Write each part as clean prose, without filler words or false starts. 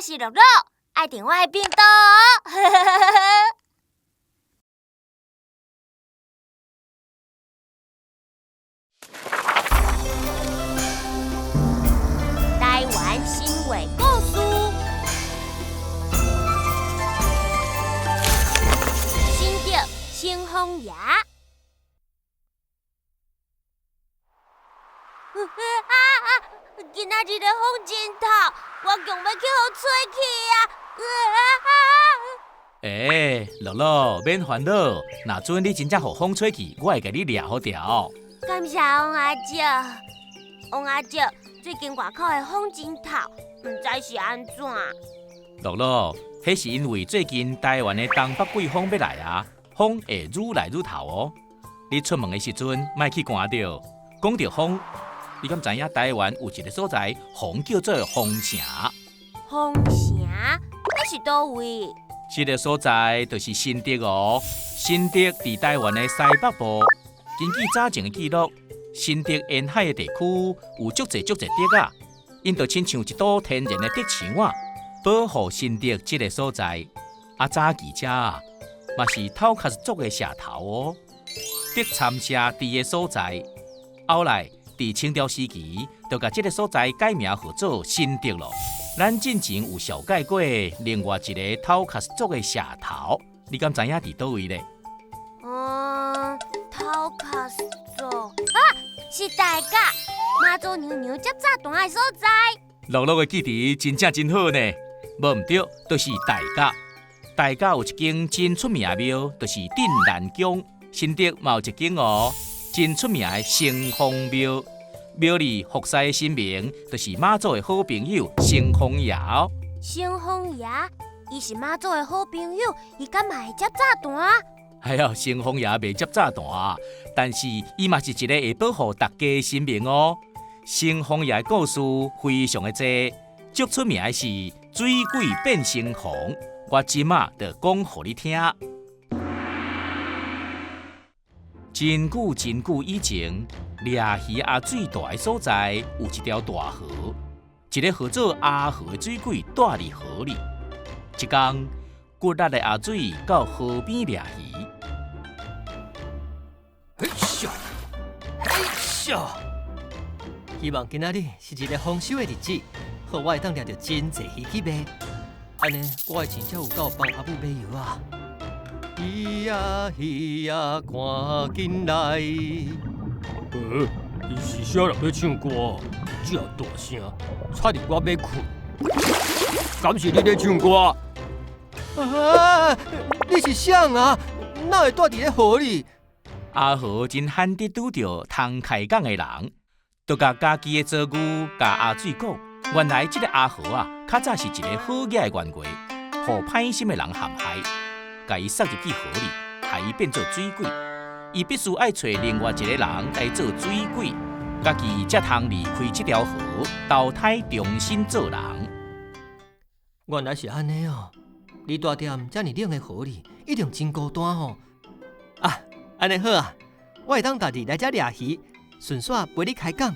我是樂樂，愛訂我的頻道哦。台灣神話故事，新竹城隍爺。啊啊！今仔日的風真透，我強欲去予吹去啊！啊！欸，樂樂，免煩惱，若準你真正予風吹去，我會共你掠予牢。感謝王阿叔，王阿叔，最近外口的風真透，毋知是按怎？樂樂，彼是因為最近台灣的東北季風欲來啊，風會愈來愈透哦。你出門的時陣，莫去寒著。講著風，你敢知影台灣有一个所在，風叫做風城？風城？彼是佗位？這个所在就是新竹哦。新竹佇台灣的西北部。根據早前的記錄，新竹沿海的地區有足濟足濟竹仔，𪜶就親像一堵天然的竹牆仔，保護新竹這个所在。啊，早期遮啊，嘛是頭殼族的社頭哦，竹參社佇的所在。後來佇清朝時期，就共這个所在改名號做新竹囉。咱進前有紹介過另外一个頭殼族的社頭，你敢知影佇佗位咧？嗯，頭殼族啊，是大甲媽祖娘娘接炸彈的所在。樂樂的記憶真正真好呢，無毋對，就是大甲。大甲有一間真出名的廟，就是鎮瀾宮。新竹嘛有一間哦，真出名的城隍廟。廟裡服侍的神明，就是媽祖的好朋友城隍爺哦。城隍爺，伊是媽祖的好朋友，伊敢嘛會接炸彈？哎喲，城隍爺袂接炸彈，但是伊嘛是一个會保護大家的神明哦。城隍爺的故事非常的濟，足出名的是水鬼變城隍。我這馬就講予你聽。真久真久以前，掠魚阿水蹛的所在有一條大河，一个號做阿河的水鬼蹛佇河裡。一工，骨力的阿水到河邊掠魚。嘿咻，嘿咻！希望今仔日是一个豐收的日子，予我會當掠著真濟魚去賣。按呢，我的錢才有夠幫阿母買藥啊！魚仔魚仔，趕緊來！欸，是啥人咧唱歌？遮大聲，吵得我欲睏。敢是你咧唱歌？啊！你是誰啊？哪會蹛佇咧河裡？阿和真罕得拄著通開講的人，就共家己的遭遇共阿水講。原來這个阿和啊，較早是一个好額的冤家，予歹心的人陷害，共伊送入去河裡，害伊變做水鬼。伊必須愛揣另外一個人來做水鬼，家己才通離開這條河，投胎重新做人。原來是按呢哦，你蹛佇遮爾冷的河裡，一定真孤單吼。啊，按呢好啊，我會當逐日來遮掠魚，順紲陪你開講。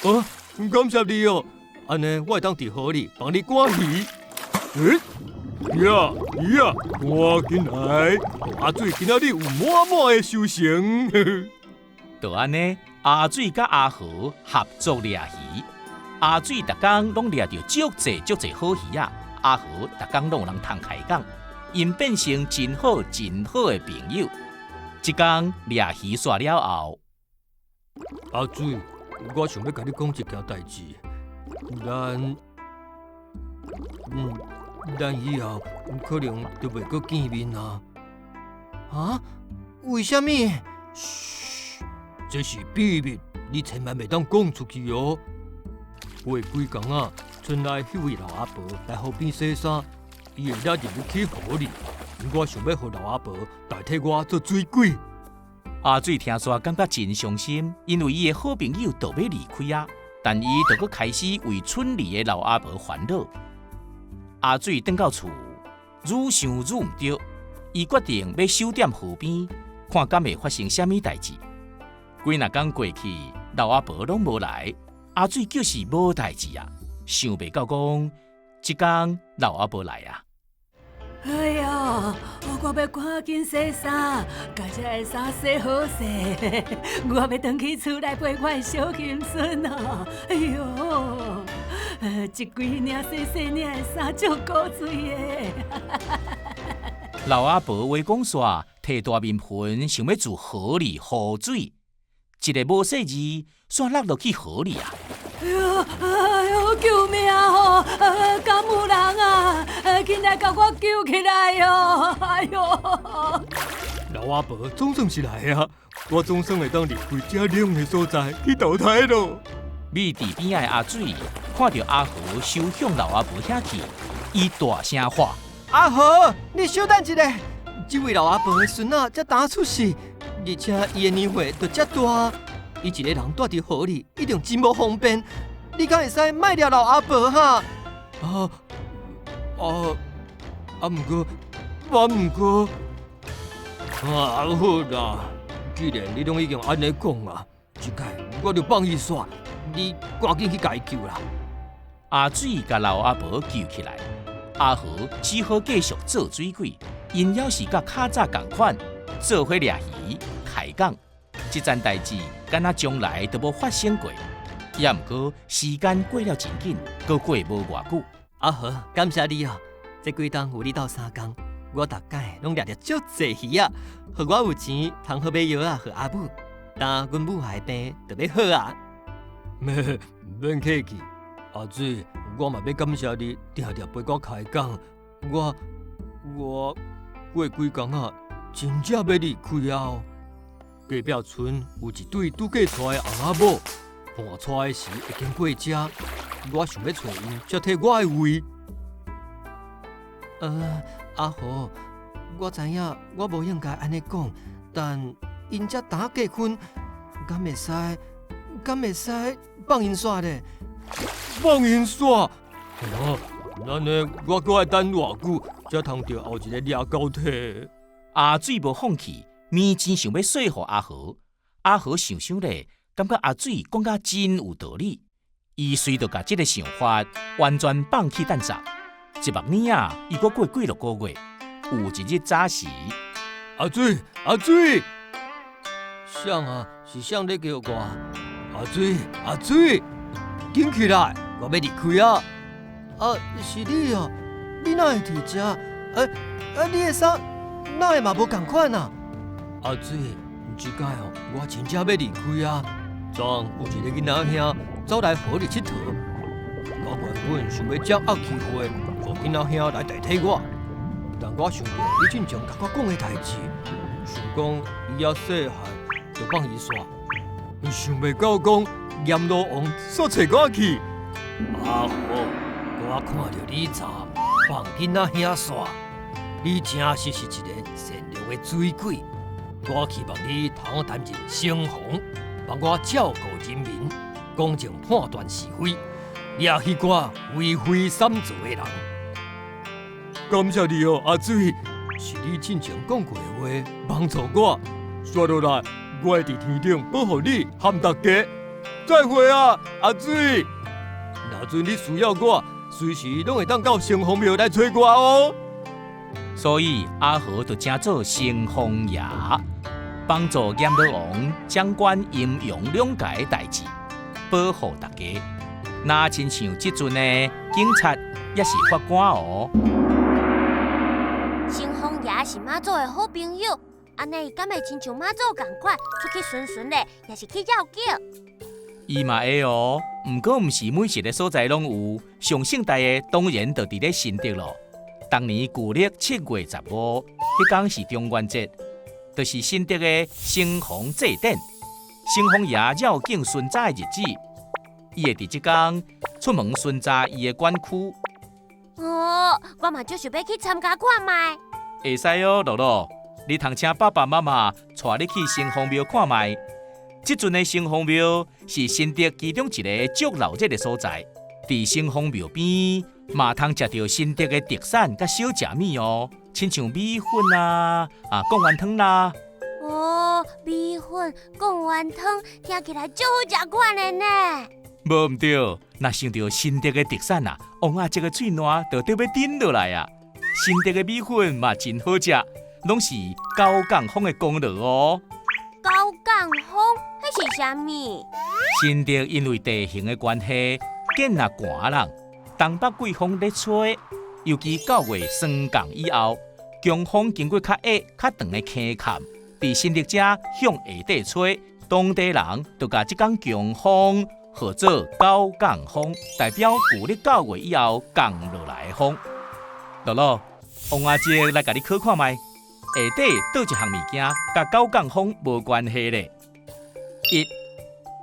哦，感謝你哦，按呢我會當佇河裡幫你趕魚。欸，魚仔，魚仔，趕緊來！阿水今仔日有滿滿的收成。就按呢，阿水佮阿和合作掠魚。阿水逐工攏掠著足濟足濟好魚仔，阿和逐工攏有人通開講，𪜶變成真好真好的朋友。一工掠魚煞了後，阿水，我想欲共你講一件代誌，咱以後可能就袂閣見面啊！啊？為啥物？噓，這是秘密，你千萬袂當講出去哦。過幾工仔，村內彼位老阿婆來河邊洗衫，伊會掠入去河裡。我想欲予老阿婆代替我做水鬼。阿水聽煞感覺真傷心，因為伊的好朋友就欲離開啊。但伊就閣開始為村裡的老阿婆煩惱。阿水轉到厝，愈想愈毋對，伊決定欲守踮河邊，看敢會發生啥物代誌。幾若工過去，老阿婆攏無來，阿水就是無代誌啊！想袂到講，這工老阿婆來啊！哎喲，我欲趕緊洗衫，共這个衫洗好勢，我欲轉去厝內陪我的小金孫哦。哎喲，這幾領細細領的衫足古錐的。老阿婆話講煞，提大面盆想欲自河裡喝水，一个無細膩，煞落落去河裡啊！哎喲，哎喲，救命哦！敢有人啊？緊來共我救起來哦！哎喲！老阿婆總算是來啊！我總算會當離開這冷的所在去投胎囉。覕佇邊仔的阿水看著阿和收向老阿婆遐去，伊大聲喊：阿和，你小等一下！這位老阿婆的孫仔才剛出世，而且伊的年歲就遮大，伊一個人蹛佇河裡，一定真無方便。你敢會使莫掠老阿婆哈？啊啊啊！毋過，我毋過，啊好啦，既然你攏已經按呢講啊，這擺我就放伊煞，你趕緊去共伊救啦。阿水共老阿婆救起來，阿和只好繼續做水鬼，𪜶猶是佮較早仝款，做伙掠魚開講。這層代誌敢若從來都無發生過，猶毋過時間過了真緊，閣過無偌久。阿和，感謝你哦！這幾冬有你鬥相共，我逐擺攏掠著足濟魚仔，予我有錢通好買藥仔予阿母。等阮母的病就欲好啊！免免客氣，阿水，我嘛欲感謝你，定定陪我開講。我我過幾工仔，真正欲離開啊！隔壁村有一對拄過娶的翁仔某，伴娶的時會經過遮，我想欲揣𪜶接替我的位。阿和，我知影我無應該按呢講，但𪜶才剛結婚，敢會使？敢會使放𪜶煞咧？放𪜶煞？啊，按呢我閣愛等偌久，才通著後一个掠交替？阿水無放棄，面真想欲說服阿和。阿和想想咧，感覺阿水講甲真有道理，伊遂就共這个想法完全放棄等煞。一目年仔，伊閣過幾落個月，有一日早時，阿水，阿水，誰啊？是誰咧叫我？阿水，阿水，緊起來，我欲離開啊！啊，是你哦，你哪會佇遮？啊，你的衫哪會嘛無仝款啊？阿水，這擺哦，我真正欲離開啊！昨昏有一个囡仔兄走來河裡𨑨迌，我原本想欲接鴨機會，予囡仔兄來代替我，但我想著你進前共我講的代誌，想講伊猶細漢，就放伊煞。想袂到講閻羅王煞揣我去。阿和，我看著你昨放囡仔兄煞，你真實是一个善良的水鬼。我希望你通擔任城防，幫我照顧人民，公正判斷是非，掠彼寡為非三做的人。感謝你哦，阿水，是你進前講過的話幫助我。煞落來，我會佇天頂保護你和大家。再會啊，阿水。若陣你需要我，隨時攏會當到城隍廟來揣我哦。所以阿和就成做城隍爺，幫助閻羅王掌管陰陽兩界的代誌，保護大家。若親像這陣的警察，抑是法官哦。城隍爺是媽祖的好朋友，按呢伊敢會親像媽祖仝款出去巡巡咧，抑是去繞境？伊嘛會哦，毋過毋是每一个所在攏有。上盛大的當然就佇咧新竹囉。當年舊曆7月15，彼工是中元節，就是新竹的城隍祭典。城隍爺繞境巡查的日子，伊會佇這工出門巡查伊的管區。哦，我嘛足想欲去參加看覓。會使哦，樂樂，你通請爸爸媽媽帶你去城隍廟看覓。這陣的城隍廟是新竹其中一个足鬧熱的所在。佇城隍廟邊嘛通食著新竹的特產佮小食物哦，親像米粉啊、貢丸湯啦。哦，米粉、貢丸湯，聽起來足好食款的呢。無毋對，若想著新竹的特產啊，王阿叔的喙瀾就著欲振落來啊！新竹的米粉嘛真好食，攏是九降風的功勞哦。九降風，彼是啥物？新竹因為地形的關係，見若寒人，東北季風咧吹，尤其9月霜降以後，強風經過較矮、較長的溪崁，佇新竹遮向下底吹，當地人就共這工強風號做九降風，代表舊曆9月以後降落來的風。樂樂，王阿叔來共你考看覓，下底佗一項物件佮九降風無關係咧？一、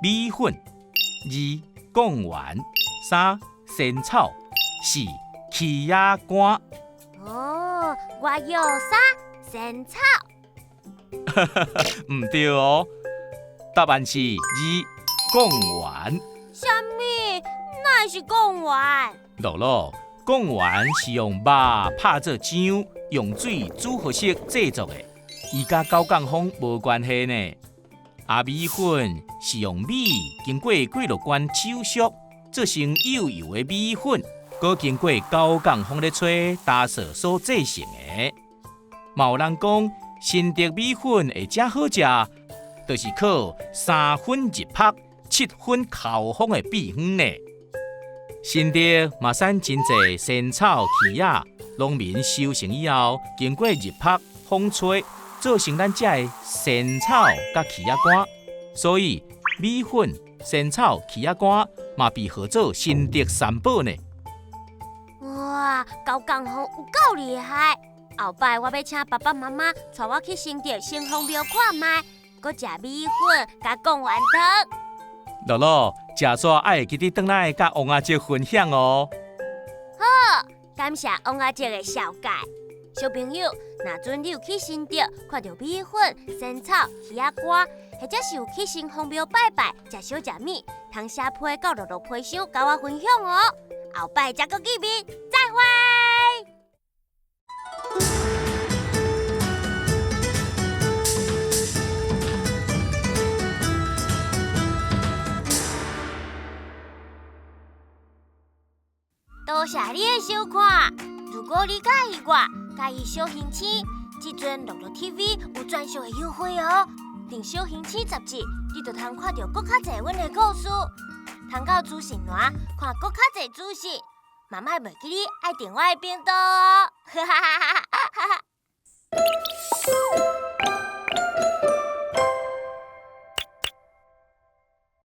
米粉；二、貢丸；三、仙草；四、起仔乾。哦，我要三仙草。毋對哦，答案是二、貢丸。啥物？哪會是貢丸？樂樂，貢丸是用肉拍做漿，用水煮好勢製作的，伊佮九降風無關係呢。啊，米粉是用米經過幾落關手續，做成幼幼的米粉，閣經過九降風咧吹打掃所製成的。嘛有人講，新竹米粉會遮好食，就是靠3分日曝、7分口風的秘方呢。新竹嘛產真濟仙草、起仔，農民收成以後，經過日曝、風吹，做成咱食的仙草佮起仔乾。所以米粉、仙草、起仔乾嘛被號做新竹三寶呢。哇，九降風有夠厲害！後擺我欲請爸爸媽媽帶我去新竹城隍廟看覓，閣食米粉佮貢丸湯。樂樂，食煞愛會記得轉來佮王阿叔分享哦。好，感謝王阿叔的紹介。小朋友，若陣你有去新竹看著米粉、仙草、起仔乾，或者是有去城隍廟拜拜，食小食物，通寫批到樂樂批箱，佮我分享哦。後擺再閣見面，再會。多謝你的收看。如果你喜歡我，喜歡小星星，這陣樂樂 TV 有專屬的優惠哦。訂小星星雜誌，你就通看著閣較濟阮的故事，通到資訊欄看閣較濟資訊。媽媽袂記你愛訂我的頻道哦。哈哈哈哈哈哈。